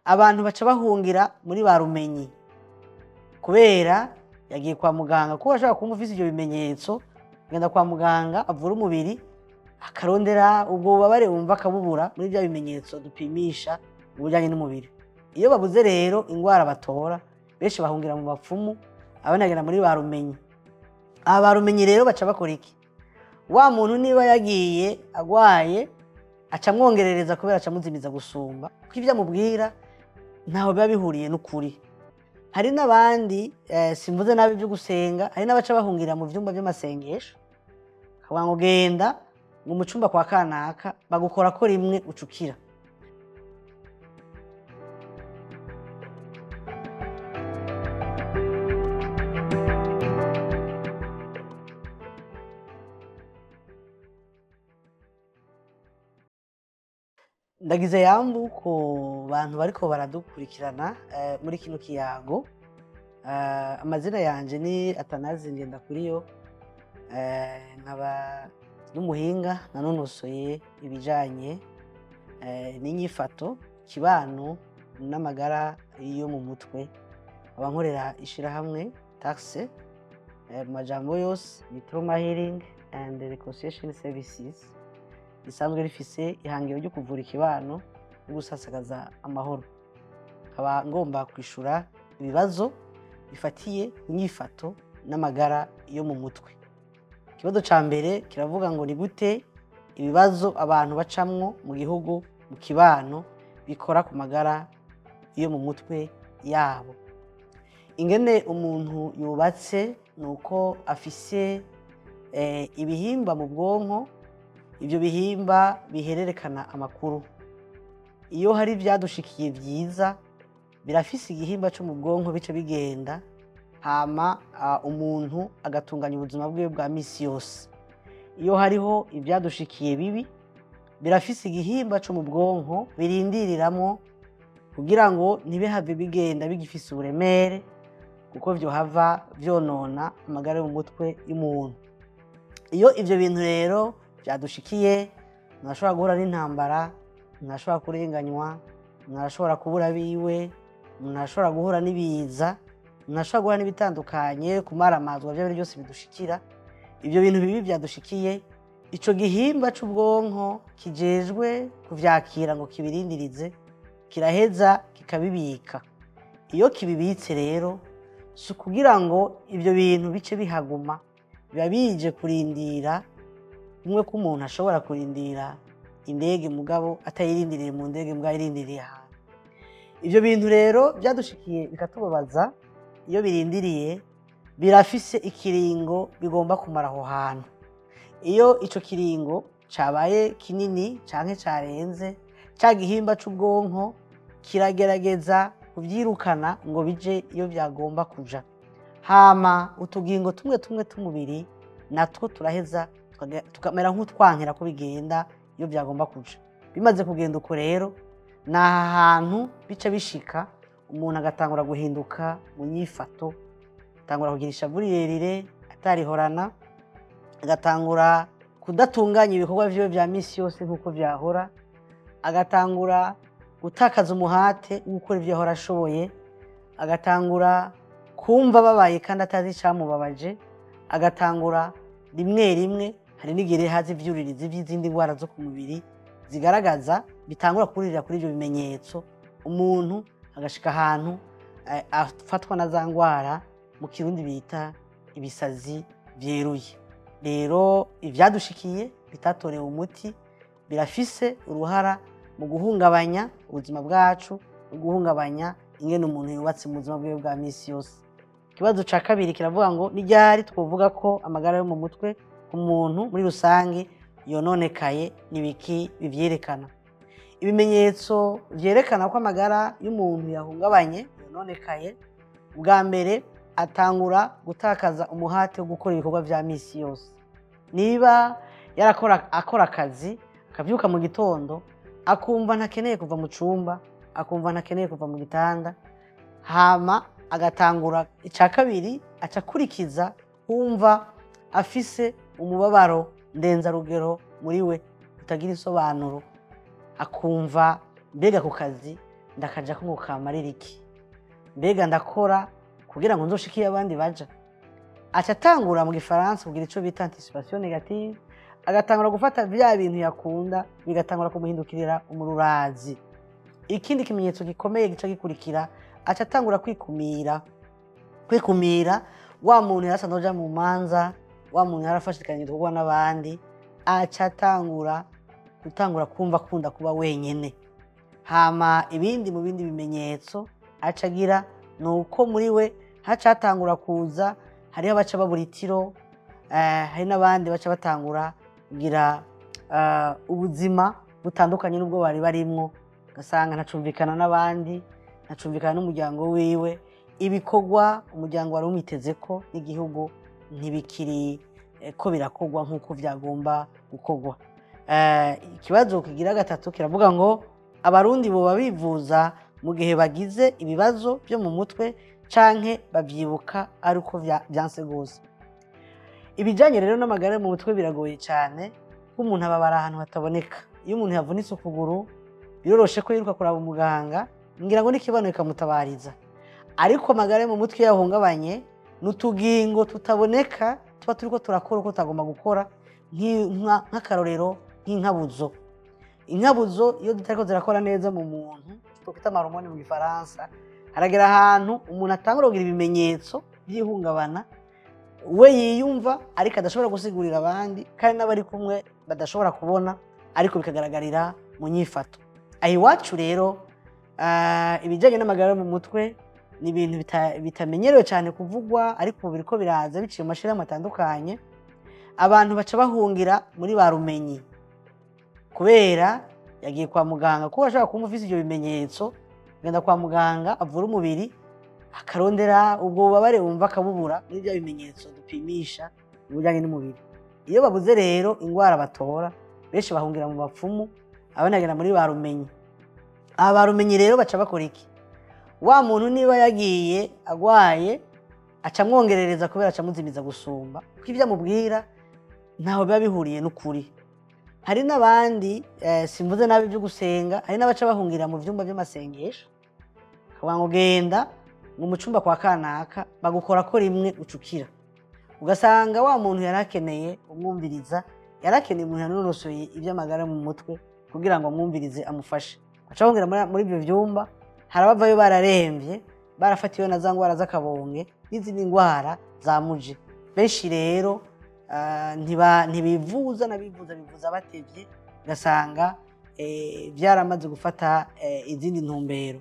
Abantu baca bahungira muri ba rumenyi kubera yagiye kwa muganga, kuko ashobora kumva ufise ivyo bimenyetso, agenda kwa muganga avura umubiri, akarondera ubwo bubabare wumva akabubura muri bya bimenyetso dupimisha ubujyanye n'umubiri. Iyo babuze rero ingwara batora, benshi bahungira mu bapfumu, abandi bagenda muri ba rumenyi. Aba ba rumenyi rero baca bakora iki? Wa muntu niba yagiye agwaye, aca amwongerereza kubera aca amuzimiza gusumba, kuko ivyo amubwira ntaho biba bihuriye n'ukuri. Hari n'abandi, simvuze nabi byo gusenga, hari n'abaca bahungira mu vyumba by'amasengesho, bakavuga ngo genda ngo mu cumba kwa kanaka bagukora ko rimwe ucukira. Ndagize yambu ku bantu bariko baradukurikirana muri kino kiyago. Amazina yanje ni Atanazi Ngendakuriyo, nkaba n'umuhinga nanonosoye ibijanye n'inyifato, kibano n'amagara yo mu mutwe. Nkaba nkorera ishirahamwe Taxe, mu majambo yose ni Trauma Healing and Reconciliation Services, risanzwe rifise ihangiro ryo kuvura ikibano no gusasagaza amahoro. Nkaba ngomba kwishura ibibazo bifatiye inyifato n'amagara yo mu mutwe. Ikibazo ca mbere kiravuga ngo ni gute ibibazo abantu bacamwo mu gihugu, mu kibano, bikora ku magara yo mu mutwe yabo. Ingene umuntu yubatse nuko afise ibihimba mu bwonko, ivyo bihimba bihererekana amakuru. Iyo hari ivyadushikiye vyiza, birafise igihimba co mu bwonko bice bigenda, hama umuntu agatunganya ubuzima bwiwe bwa misi yose. Iyo hariho ivyadushikiye bibi, birafise igihimba co mu bwonko birindiriramwo kugira ngo ntibihave bigenda bigifise uburemere, kuko vyohava vyonona amagara yo mu mutwe y'umuntu. Iyo ivyo bintu rero vyadushikiye, umuntu ashobora guhura n'intambara, umuntu ashobora kurenganywa, umuntu ashobora kubura abiwe, umuntu ashobora guhura n'ibiza, umuntu ashobora guhura n'ibitandukanye, kumaramazwa, vya bintu byose bidushikira. Ivyo bintu bibi vyadushikiye, ico gihimba c'ubwonko kijejwe kuvyakira ngo kibirindirize, kiraheza kikabibika. Iyo kibibitse rero, si ukugira ngo ivyo bintu bice bihaguma, biba bije kurindira kumwe ko umuntu ashobora kurindira indege mugabo atayirindiriye mu ndege, mugabo ayirindiriye ahantu. Ivyo bintu rero vyadushikiye bikatubabaza, iyo birindiriye birafise ikiringo bigomba kumara aho hantu. Iyo ico kiringo cabaye kinini canke carenze, ca gihimba c'ubwonko kiragerageza kuvyirukana ngo bije iyo vyagomba kuja. Hama utugingo tumwe tumwe t'umubiri natwo turaheza tukamera nk'utwankira ko bigenda iyo vyagomba kuja. Bimaze kugenda uko rero, ni aha hantu bica bishika umuntu agatangura guhinduka mu nyifato, atangura kugira ishavu rirerire atarihorana, agatangura kudatunganya ibikorwa vyiwe vya misi yose nk'uko vyahora, agatangura gutakaza umuhate wo gukora ivyo yahora ashoboye, agatangura kumva ababaye kandi atazi icamubabaje, agatangura rimwe rimwe hari n'igihe haza ivyuririzi vy'izindi ngwara zo ku mubiri zigaragaza, bitangura kuririra kuri ivyo bimenyetso, umuntu agashika ahantu afatwa na za ngwara mu kirundi bita ibisazi vyeruye. Rero ivyadushikiye bitatorewe umuti birafise uruhara mu guhungabanya ubuzima bwacu, mu guhungabanya ingene umuntu yubatse mu buzima bwiwe bwa misi yose. Ikibazo ca kabiri kiravuga ngo ni ryari twovuga ko amagara yo mu mutwe ku muntu muri rusange yononekaye, n'ibiki bivyerekana? Ibimenyetso vyerekana ko amagara y'umuntu yahungabanye, yononekaye, ubwa mbere atangura gutakaza umuhate wo gukora ibikorwa vya misi yose. Niba yarakora akora akazi, akavyuka mu gitondo, akumva ntakeneye kuva mu cumba, akumva ntakeneye kuva mu gitanda, hama agatangura ica kabiri aca akurikiza kumva afise umubabaro ndenzarugero muri we utagira isobanuro, akumva mbega ku kazi Ndakaja ko ngo kamarira iki? Mbega ndakora kugira ngo nzoshike iyo abandi baja? Aca atangura, mu Gifaransa kugira ico bita anticipation négative, agatangura gufata vya bintu yakunda bigatangura kumuhindukirira umururazi. Ikindi kimenyetso gikomeye gica gikurikira, aca atangura kwikumira. Kwikumira, wa muntu yarasanzwe aja mu manza, wa muntu yarafashikanye ibikorwa n'abandi, aca atangura gutangura kumva akunda kuba wenyene. Hama ibindi, mu bindi bimenyetso aca agira, ni uko muri we haca hatangura kuza, hariho abaca babura itiro, hari n'abandi baca batangura kugira ubuzima butandukanye n'ubwo bari barimwo, ugasanga ntacumvikana n'abandi, ntacumvikana n'umuryango wiwe. Ibikorwa umuryango wari umwiteze ko n'igihugu ntibikiri ko birakorwa nk'uko byagomba gukorwa. Ikibazo kigira gatatu kiravuga ngo: Abarundi boba bivuza mu gihe bagize ibibazo byo mu mutwe, canke bavyibuka ari uko vyanse gose? Ibijanye rero n'amagara yo mu mutwe biragoye cyane, kuko umuntu ababara ahantu hataboneka. Iyo umuntu yavunitse ukuguru, biroroshe ko yiruka kuraba umuganga, ngira ngo n'ikibano bikamutabariza. Ariko amagara yo mu mutwe iyo yahungabanye, ni utugingo tutaboneka tuba turiko turakora uko tutagomba gukora. Nk'akarorero, nk'inkabuzo. Inkabuzo iyo zitariko zirakora neza mu muntu, twakwita ama hormones mu Gifaransa, haragera ahantu umuntu atangura kugira ibimenyetso by'ihungabana we yiyumva, ariko adashobora gusigurira abandi, kandi n'abari kumwe badashobora kubona, ariko bikagaragarira mu nyifato. Aha iwacu rero, ibijyanye n'amagara yo mu mutwe ni ibintu bitamenyerewe cyane kuvugwa, ariko ubu biriko biraza biciye mu mashyirahamwe atandukanye. Abantu baca bahungira muri ba rumenyi kubera yagiye kwa muganga, kuko ashobora kumva ufise ivyo bimenyetso, agenda kwa muganga avura umubiri, akarondera ubwo bubabare wumva akabubura muri bya bimenyetso dupimisha ibijyanye n'umubiri. Iyo babuze rero ingwara batora, benshi bahungira mu bapfumu, abandi bagenda muri ba rumenyi. Aba ba rumenyi rero baca bakora iki? Wa muntu niba yagiye agwaye, aca amwongerereza, kubera aca amuzimiza gusumba, kuko ibyo amubwira ntaho biba bihuriye n'ukuri. Hari n'abandi, simvuze nabi byo gusenga, hari n'abaca bahungira mu vyumba by'amasengesho, akavuga ngo genda ngo mu cumba kwa kanaka bagukora ko rimwe ucukira. Ugasanga wa muntu yari akeneye umwumviriza, yari akeneye umuntu yanonosoye iby'amagara mu mutwe kugira ngo amwumvirize, amufashe, baca bahungira muri ibyo vyumba. Hari abavayo bararemvye, barafatiwe na za ngwara z'akabonge n'izindi ngwara zamuje. Benshi rero ntibivuza, n'abivuza bivuza batevye, ugasanga byaramaze gufata izindi ntumbero.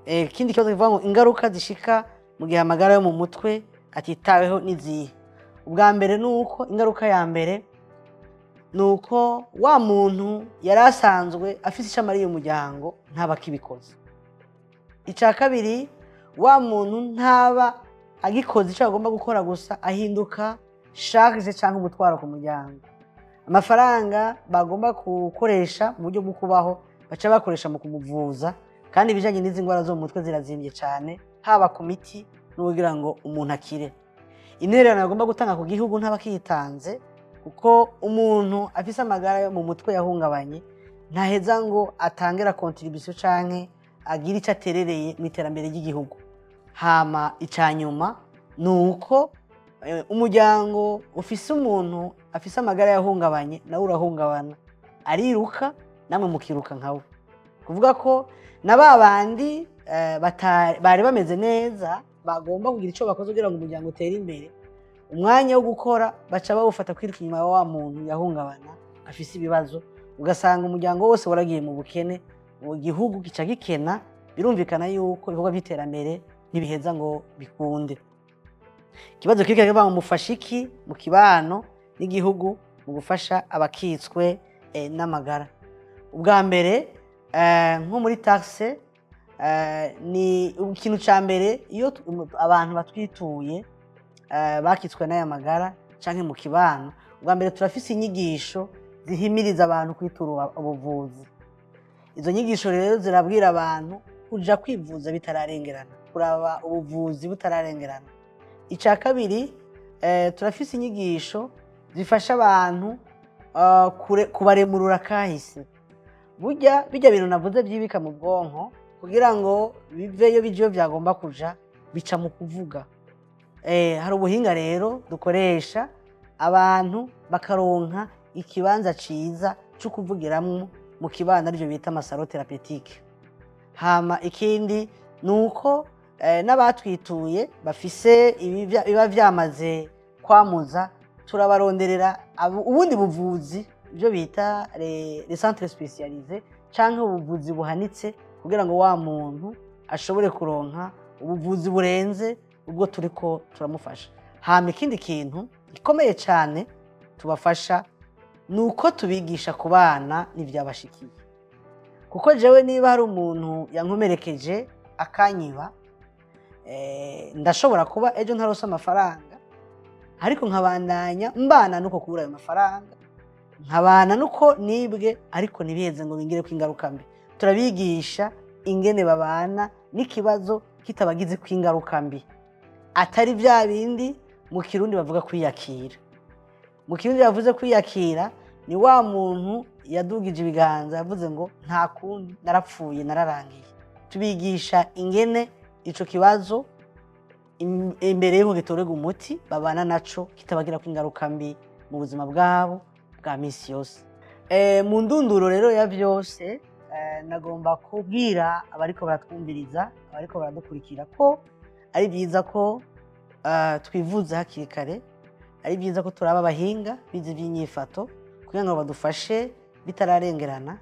Ikindi kibazo kivuga ngo: Ingaruka zishika mu gihe amagara yo mu mutwe atitaweho n'izihe? Ubwa mbere ni uko, ingaruka ya mbere ni uko wa muntu yari asanzwe afise icyo amariye umuryango ntaba akibikoze. Icya kabiri, wa muntu ntaba agikoze icyo agomba gukora gusa, ahinduka charge cyangwa umutwaro ku muryango. Amafaranga bagomba gukoresha mu buryo bwo kubaho baca bakoresha mu kumuvuza, kandi ibijyanye n'izi ndwara zo mu mutwe zirazimbye cyane, haba ku miti n'ukugira ngo umuntu akire. Intererano agomba gutanga ku gihugu ntaba akiyitanze, kuko umuntu afise amagara yo mu mutwe yahungabanye ntaheza ngo atange la contribution canke agire icyo aterereye mu iterambere ry'igihugu. Hama icya nyuma ni uko umuryango ufise umuntu afise amagara yahungabanye nawe urahungabana, ariruka, namwe mukiruka nkawe. Kuvuga ko na ba bandi bari bameze neza bagomba kugira icyo bakoze kugira ngo umuryango utere imbere, umwanya wo gukora baca bawufata kwiruka inyuma ya wa muntu yahungabana afise ibibazo, ugasanga umuryango wose waragiye mu bukene, mu gihugu gica gikena. Birumvikana yuko ibikorwa by'iterambere ntibiheza ngo bikunde. Ikibazo kiri kivuga ngo: Mufashe iki mu kibano n'igihugu mu gufasha abakitswe n'amagara? Ubwa mbere, nko muri taxe, ni ikintu cya mbere, iyo abantu batwituye bakitswe n'aya magara canke mu kibano, ubwa mbere turafise inyigisho zihimiriza abantu kwitura ubuvuzi. Izo nyigisho rero zirabwira abantu kuja kwivuza bitararengerana, kuraba ubuvuzi butararengerana. Icya kabiri, turafise inyigisho zifasha abantu kubaremurura kahise. Burya bijya bintu navuze byibika mu bwonko. Kugira ngo biveyo bijeyo byagomba kuja, bica mu kuvuga. Hari ubuhinga rero dukoresha, abantu bakaronka ikibanza ciza cyo kuvugiramwo mu kibano, arivyo bita ama salons thérapeutiques. Hama ikindi ni uko n'abatwituye bafise biba vyamaze kwamuza, turabaronderera ubundi buvuzi, ibyo bita les centres spécialisés canke ubuvuzi buhanitse, kugira ngo wa muntu ashobore kuronka ubuvuzi burenze ubwo turiko turamufasha. Hama ikindi kintu gikomeye cane tubafasha ni uko tubigisha kubana n'ivyabashikiye, kuko jewe niba hari umuntu yankomerekeje akanyiba, ndashobora kuba ejo ntarose amafaranga, ariko nkabandanya mbana nuko kubura ayo mafaranga, nkabana nuko nibwe, ariko ntibiheze ngo bingireko ingaruka mbi. Turabigisha ingene babana n'ikibazo kitabagizeko ingaruka mbi, atari bya bindi mu Kirundi bavuga kwiyakira. Mu Kirundi bavuze kwiyakira ni wa muntu yadugije ibiganza, yavuze ngo nta kundi, narapfuye, nararangiye. Tubigisha ingene ico kibazo imbere y'uko gitorerwa umuti babana naco kitabagirako ingaruka mbi mu buzima bwabo bwa misi yose. Mu ndunduro rero ya byose, nagomba kubwira abariko baratwumviriza, abariko baradukurikira, ko ari byiza ko twivuza hakiri kare, ari byiza ko turaba abahinga bize iby'inyifato kugira ngo badufashe bitararengerana.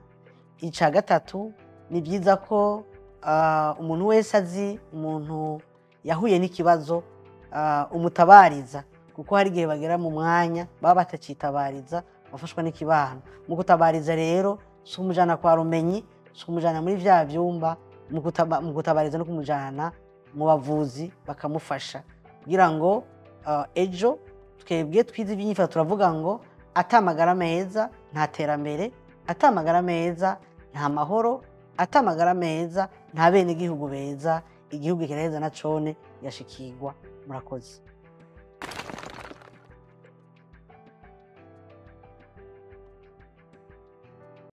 Icya gatatu, ni byiza ko umuntu wese azi umuntu yahuye n'ikibazo umutabariza, kuko hari igihe bagera mu mwanya baba batacitabariza, bafashwa n'ikibano. Mu gutabariza rero si umujana kwa rumenyi, si umujana muri vya vyumba, mu gutabariza no kumujana mu bavuzi bakamufasha, kugira ngo ejo twebwe twize iby'inyifato turavuga ngo atamagara meza nta terambere, atamagara meza nta mahoro, atamagara meza nta bene igihugu beza, igihugu kiraheza na cone yashikirwa. Murakoze.